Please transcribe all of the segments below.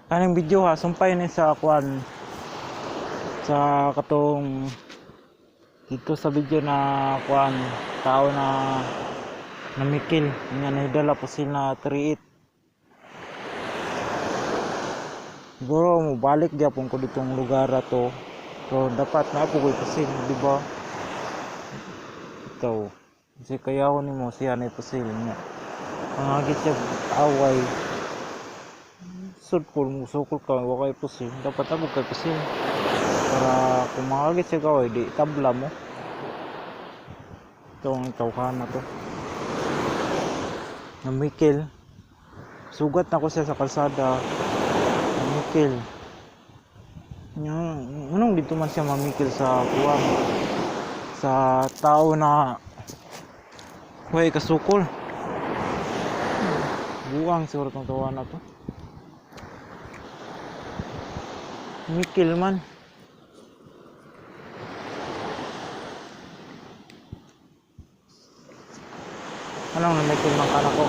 Kaning video ha, sumpay ni sa kuan sa katong dito sa video na kuan tao na namikil nga nahidala pusil na 38. Siguro mo balik gyapon ko ditong lugar to. So dapat na po ko'y pusil, di ba? Ito. Kasi kaya ko nimo siya na pusil niya. Ang siya away. Sud ko mo sukol ka wa kay pusil. Dapat ako kay pusil. Para kung makagit siya gaway, di tabla mo. Ito ang tawhan na to. Namikil. Sugat na ko siya sa kalsada. Namikil. Nya, anong dito man siya mamikil sa kuwan sa tao na way kasukol. Buang siguro tong tawa na to. Mikil man. Anong namikil man kana ko?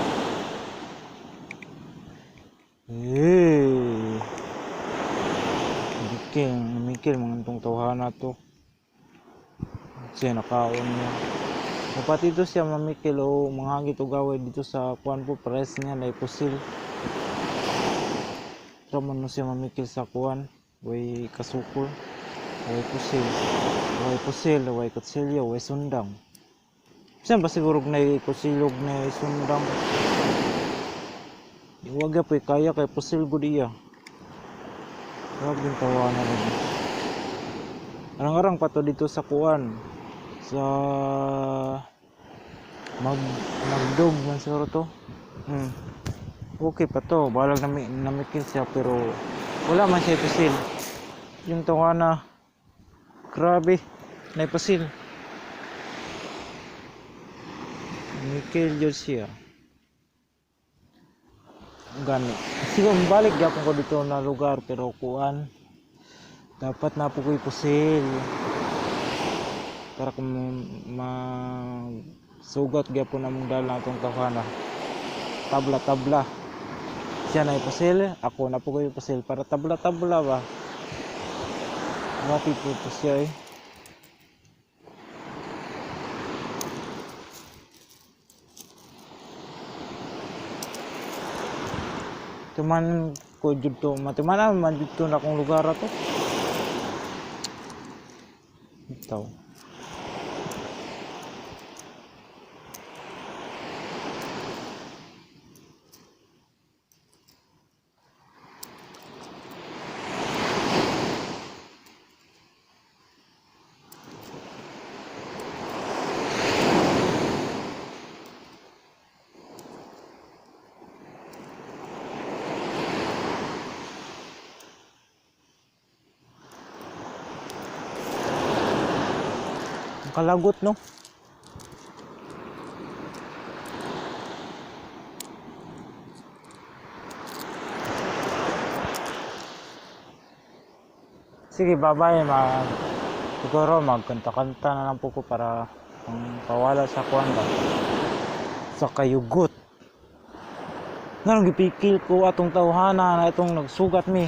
Eh. Mikil, mikil mga itong tawhana to. Siya nakaon niya. Dapat dito siya mamikil o manghagit og away dito sa kuan po press niya na pusil. Pero man no siya mamikil sa kuan, way kasukol, way pusil, way pusil, way kutsilyo, way sundang. Siya ba siguro na kutsilyo na sundang? Iwag po kaya kay pusil gud iya. Grabe yung tawa na rin. Arang-arang pa to dito sa kuan. Sa magdog man siguro to. Okay pa to. Balag namikil siya pero wala man siya pusil. Yung tawa na grabe naipusil. Mikil jud siya. Gani. Siguro balik gyapon ko dito na lugar pero kuan dapat na po ko'y pusil para kung masugat gyapon among dala atong tawhana. Tabla tabla. Siya na ipusil, ako na po ko'y pusil para tabla tabla ba. Mati po to siya eh. Tuman ko jud to, matiman man jud to na akong lugar ato. Ito. Ang kalagot no. Sige, bye-bye. Siguro magkanta-kanta na lang po ko para pawala sa kuan ba. Sa kayugot. Nganong gipikil ko atong tawhana na itong nagsugat mi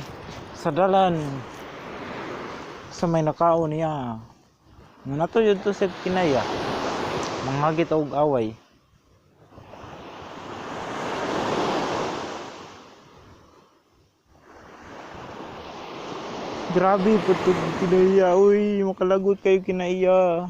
sa dalan sa may nakaon niya. Nga nato yun to sa kinaya. Manghagit og away. Grabe po ito kinaya. Uy, makalagot kayo kinaya.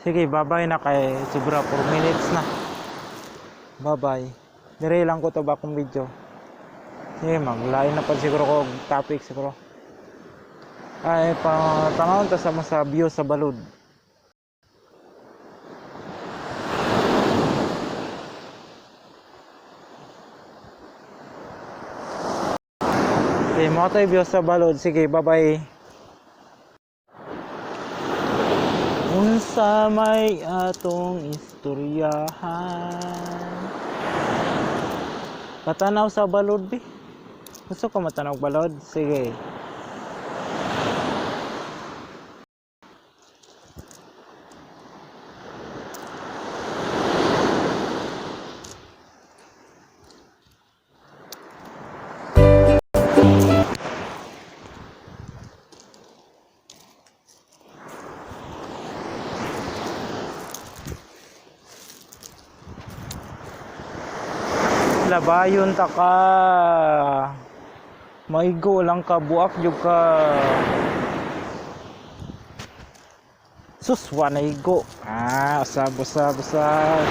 Sige, bye-bye na kay sobra 4 minutes na. Bye-bye. Dire lang ko to ba akong video. Sige, maglain na pa siguro ko og topic siguro. Ay, pangaon ta sa mga sa view sa balud. Okay, mo tayo view sa balud. Sige, bye-bye. Unsa may atong istoryahan. Patanaw sa balod bi. Gusto ko matanaw og balod? Sige. Labayon ta ka. Maigo lang ka, buak jud ka. Sus, wa na igo. Ah, usab, usab, usab.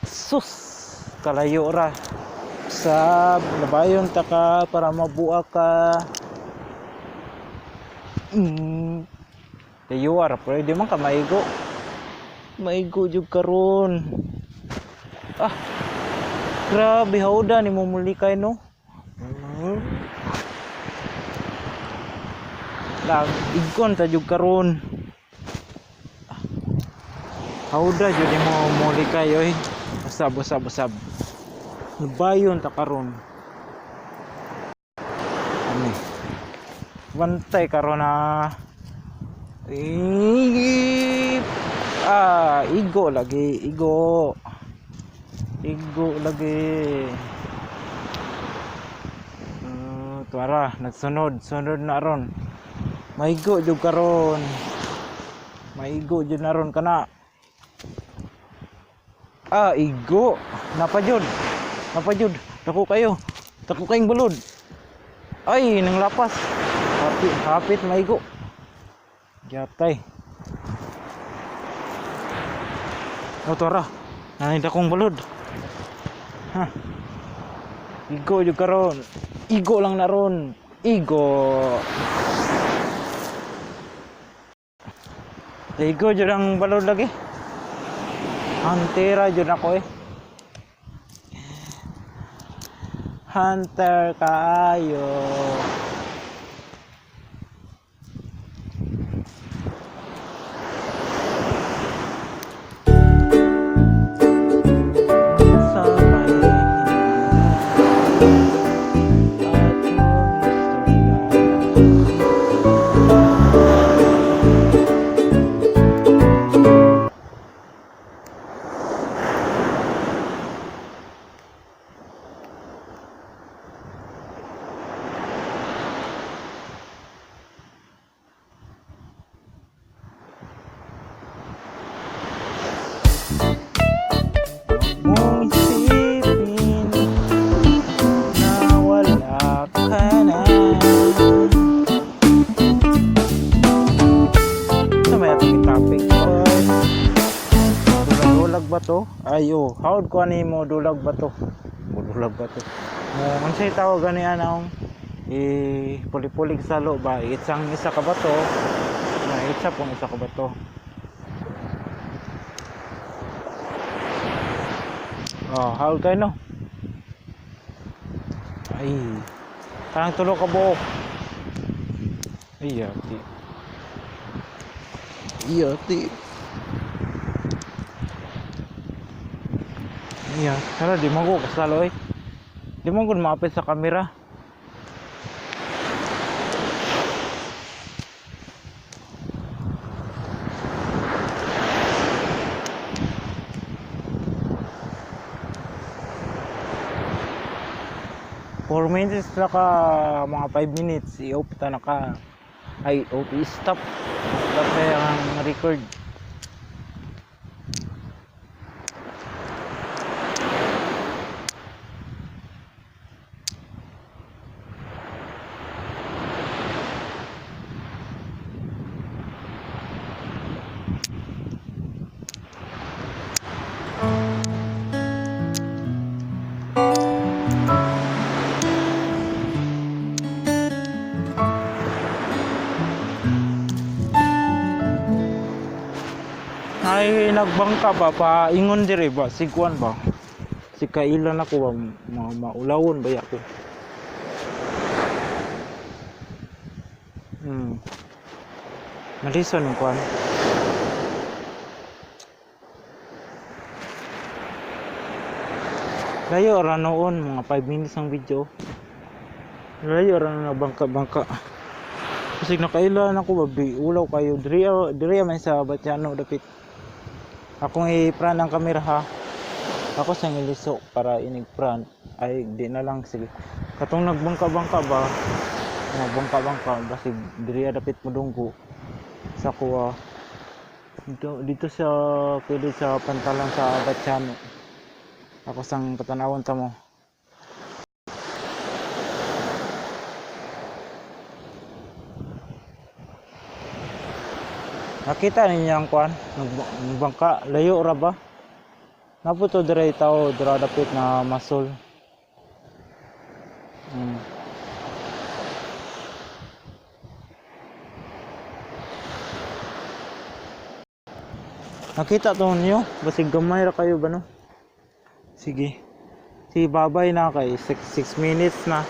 Sus, kalayo ra. Usab, labayon ta ka para mabuak ka. Layo ra, pero di man ka maigo. Maigo jud karon. Ah, grabe hawda ni mo mulikay no. Lag igon ta jud karon. Hawda jud nimo mulikay oy. Usab, usab, usab. Nabayon ta karon. Ani. Bantay karon ha. Ah, igo lagi, igo. Igo lagi. Tuara, nagsunod, sunod na ron. Maigo jud karon. Maigo jud na ron kana. Ah, igo. Napa jud. Napa jud. Dako kayo. Dako kayong bulod. Ay, nang lapas. Hapit, hapit maigo. Yatay. Oh, tuara. Nanay dakong balod. Ha. Igo jud karon. Igo lang na ron. Igo. Igo jud ang balod lagi. Huntera jud ako eh. Hunter kaayo. Sa may atong istorya. Mong isipin na wala ka na. Sa may atong topic, oy. Dulag-dulag ba to? Ay, oh. How'd ko ani mo dulag ba to? Mo dulag ba to? Mo, unsay tawag gani anong eh, puli-pulig salo ba? Isang isa ka ba to? Na itsa pong isa ka ba to? Oh, how'd kayo no? Ay, parang tulo ka buok. Ay, yati. Yati. Iya, tara di mo ko kasalo eh. Di mo ko maapit sa kamera. 4 minutes na ka, mga 5 minutes, i-off ta na ka. Ay, off, i-stop. Stop na ang record. Ay, nagbangka ba pa ingon dire ba siguan ba? Si kailan ako ba maulawon ba ako? Malison ng kuan. Layo ra noon, mga 5 minutes ang video. Layo ra na bangka-bangka. Kasi nakailan ako babi, ulaw kayo diri diri man sa Batiano dapit. Akong i-pran ang kamera ha. Ako sang iliso para inig-pran. Ay di na lang, sige. Katong nagbangka-bangka ba? Nagbangka-bangka basig diri dapit modunggo sa kuwa. Dito dito sa pwede sa pantalan sa Batiano. Ako sang patanawon ta mo. Nakita ninyo ang kuan, nagbangka, layo ra ba? Naputo diri tao dira dapit na masol. Nakita to niyo, basig gamay ra kayo ba no? Sige. Sige, babay na kay 6 minutes na.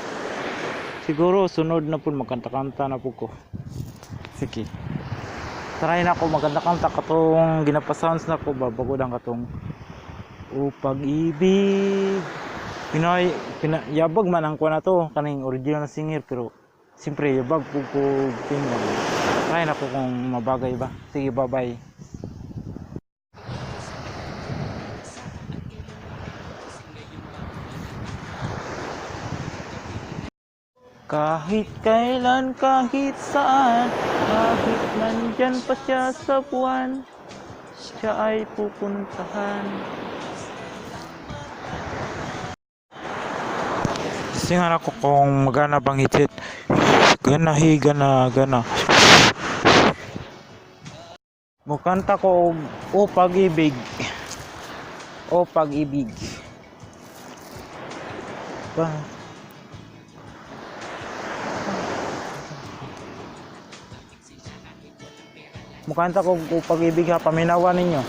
Siguro sunod na po magkanta-kanta na po ko. Sige. Try na ako magkanta-kanta katong ginapa-sounds na ko ba bagod ang katong O pag-ibig. Pinoy pina, yabag man ang kuha na to kaning original na singer, pero siyempre yabag po ko Pinoy. Try na ko kung mabagay ba. Sige, bye-bye. Kahit kailan, kahit saan, kahit nandyan pa siya sa buwan, siya ay pupuntahan. Singan ako kung magana bang headset. Gana, hi, gana, gana. Mukanta ko og O Pag-ibig. O Pag-ibig. Ba. Mukanta ko og O Pag-ibig ha, paminawan ninyo.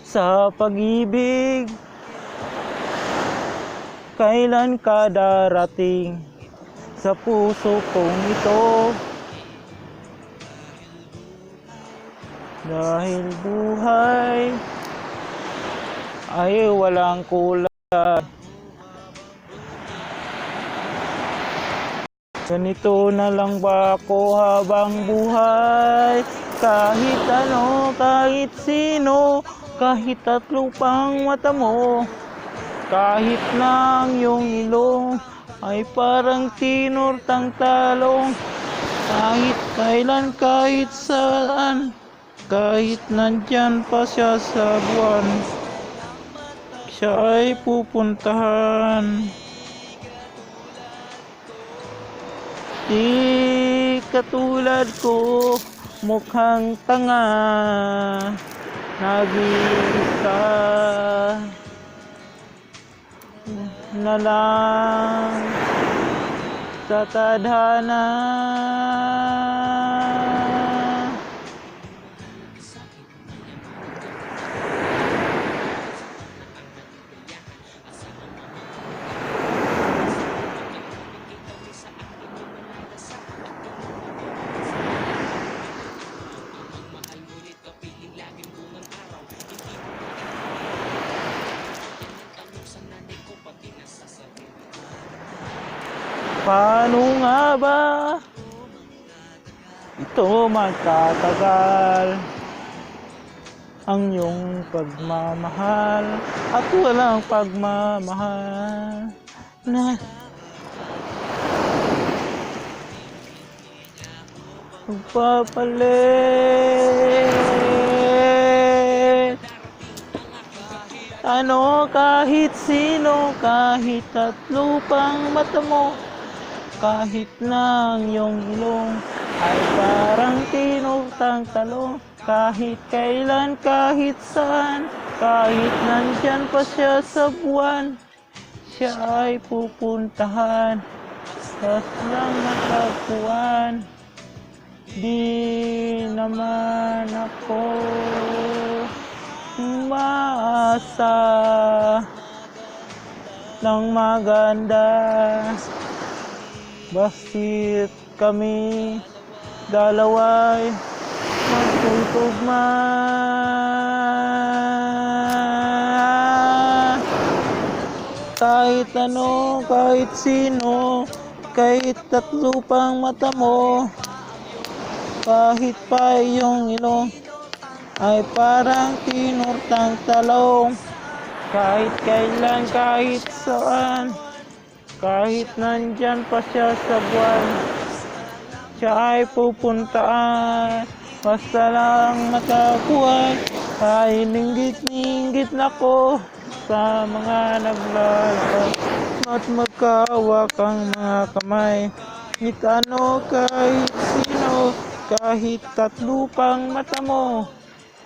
Sa pag-ibig, kailan ka darating sa puso kong ito? Dahil buhay ay walang kulay. Ganito na lang ba ako habang buhay? Kahit ano, kahit sino, kahit tatlo pang mata mo, kahit na ang iyong ilong ay parang tinurtang talong, kahit kailan, kahit saan, kahit nandyan pa siya sa buwan, siya ay pupuntahan. Di katulad ko, mukhang tanga, nag-iisa na lang sa tadhana. Paano nga ba ito magtatagal? Ang iyong pagmamahal at walang pagmamahal na magpapalit. Ano, kahit sino, kahit tatlo pang mata mo, kahit na ang iyong ilong ay parang tinutang talong, kahit kailan, kahit saan, kahit nandyan pa siya sa buwan, siya ay pupuntahan. Tas lang natagpuan, di naman ako umaasa ng maganda. Basta't kami dalawa'y magtutugma. Kahit ano, kahit sino, kahit tatlo pang mata mo, kahit pa iyong ilong ay parang tinurtang talong. Kahit kailan, kahit saan, kahit nandyan pa siya sa buwan, siya ay pupuntaan. Basta lang matagpuan, ay ninggit-ninggit na ko sa mga naglalakad at magkahawak ang mga kamay. Kahit ano, kahit sino, kahit tatlo pang mata mo,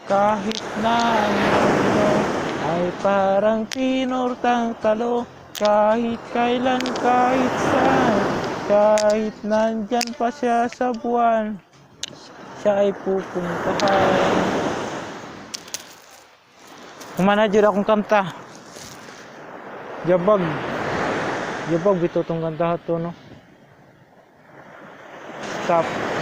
kahit na ang iyong ay parang tinurtang talong, kahit kailan, kahit saan, kahit nandyan pa siya sa buwan, siya ay pupuntahan. Humana jud akong kanta. Jabag. Jabag bitaw tong kanta to, no. Stop.